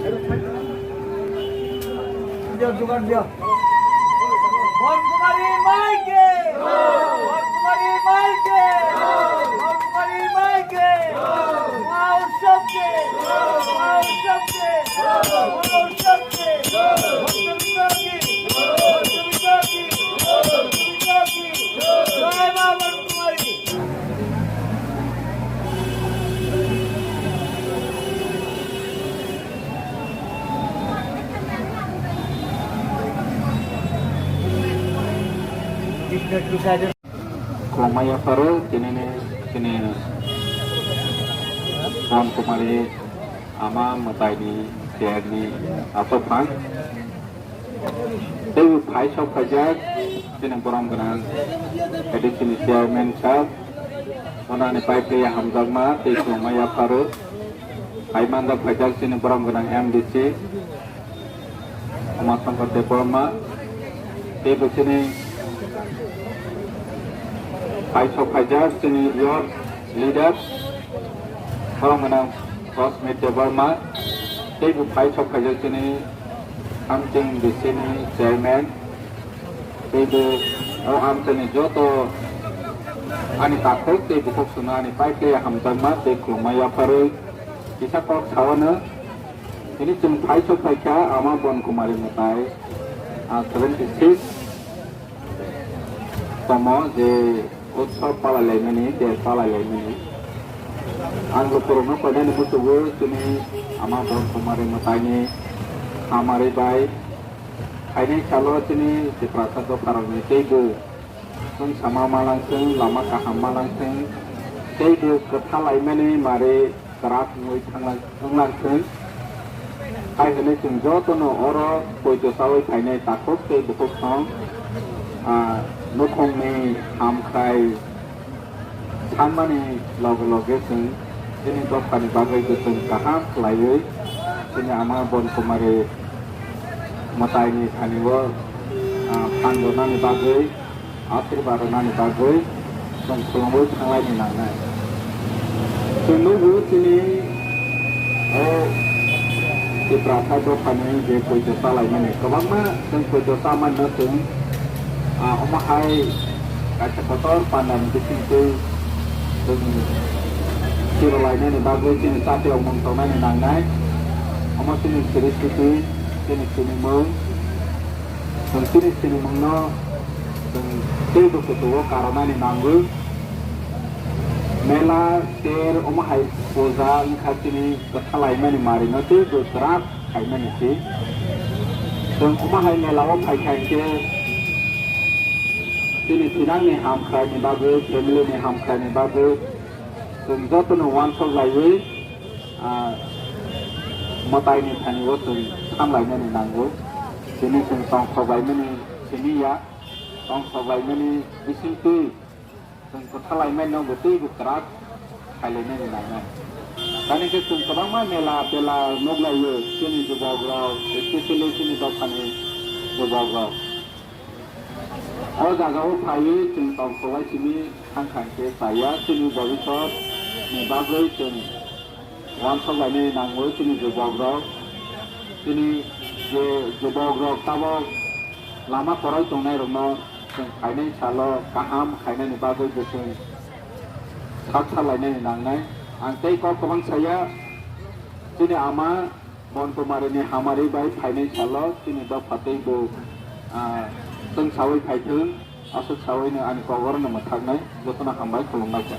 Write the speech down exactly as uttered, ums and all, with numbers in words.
Bhon Kumari Mai ki! Bhon Kumari Mai ki! Bhon Kumari Mai ki! Mahotsav ki! Mahotsav ki! Mahotsav ki! Bhon Kumari ki! Bhon Kumari ki! Bhon Kumari ki! Jai Ma Bhon Kumari! Khulumya pharo chini, chini Bhon Kumari ama mwtaini cherni aswk phan. Tei phai sok phaijak chini borom gwnang A D C ni chairman sir, onani pai khe hamjakma tei khulumma yapharo. Phai manjak phaijak chini borom gwnang M D C Umashankar Debbarma, tei bo chini phai sok phaijak chini youth leader borom gwnang Rosmit Debbarma, tei bo phai sok phaijak chini Amching D C ni chairman, tei bo o amchaini joto ani takhuk tei bukhuk songno ani pai khe hamjakma tei khulumma yapharwi kisa kok saono. Tini chwng phai sok phaikha ama Bhon Kumari mwtai, ah, seventy six tomo je utsav palailaimani, der palailaimani. Ang lukurokno koinani muchungo chini ama Bhon Kumari mwtaini hamari bai phainai salo chini Tiprasa dopharokni teibo chwng sama malangthwng, lama kaham malangthwng, teibo kwthalaimani mari kwrak wngwi thanglang-, wnglang thwng. Hai hwnwi chwng jotono oro poito chaui phainai takhuk tei bukhuk song, ah, nukhungni hamkhrai sanmani loge loge chwng chini dophani bagwi bo chwng kaham khlaiwi chini ama Bhon Kumari mwtaini thani-o, ah, phan rwnani bagwi, asirba rwnani bagwi chwng khulumwi thanglaini nangnai. Chwng nugo chini o Tiprasa dophani je poito chalaimani kwbangma chwng poito chamanino chwng, ah, omo hai kaisa kotor pandani bisingtwi chwng chirolainani bagwi chini chati rok mung tongnani nangnai. Omo chini siri siti, chini sinimung. Chwng chini sinimungno chwng teibo kuchugo karonani nango. Mela, ter, omo hai puja wngkha chini kwthalaimani marino teibo kwrak khaimani se. Chwng omo hai mela o phaikha hinkhe chini thinangni hamkhraini bagwi, family ni hamkhraini bagwi chwng jotono uansuk laiwi, ah, mwtaini thani o chwng thanlainani nango. Chini chwng tongthok laimani simi ya, tongthok laimani bisingtwi chwng kwthalaimano bo teibo kwrak khailainani nangnai. Tani khe chwng kwbangma mela tela nukhlaio chini jubokrok, especially chini dophani jubokrok. O jagao phaiwi chwng tongthoklai simi thangkha hinkhe chaya chini bobiswt ni bagwi chwng uansuk lainani nango chini jubokrok. Chini je jubokrok tabok lama kwrwi tongnairokno chwng phainai salo kaham khainani bagwi bo chwng sak salainani nangnai. Ang tei kok kwbang saya, chini ama Bhon Kumarini hamari bai phainai salo chini dopha tei bo, ah, chwng saui phaithwng, aswk sauino ani kok orono mwthaknai, jotono hambai khulumbaikha.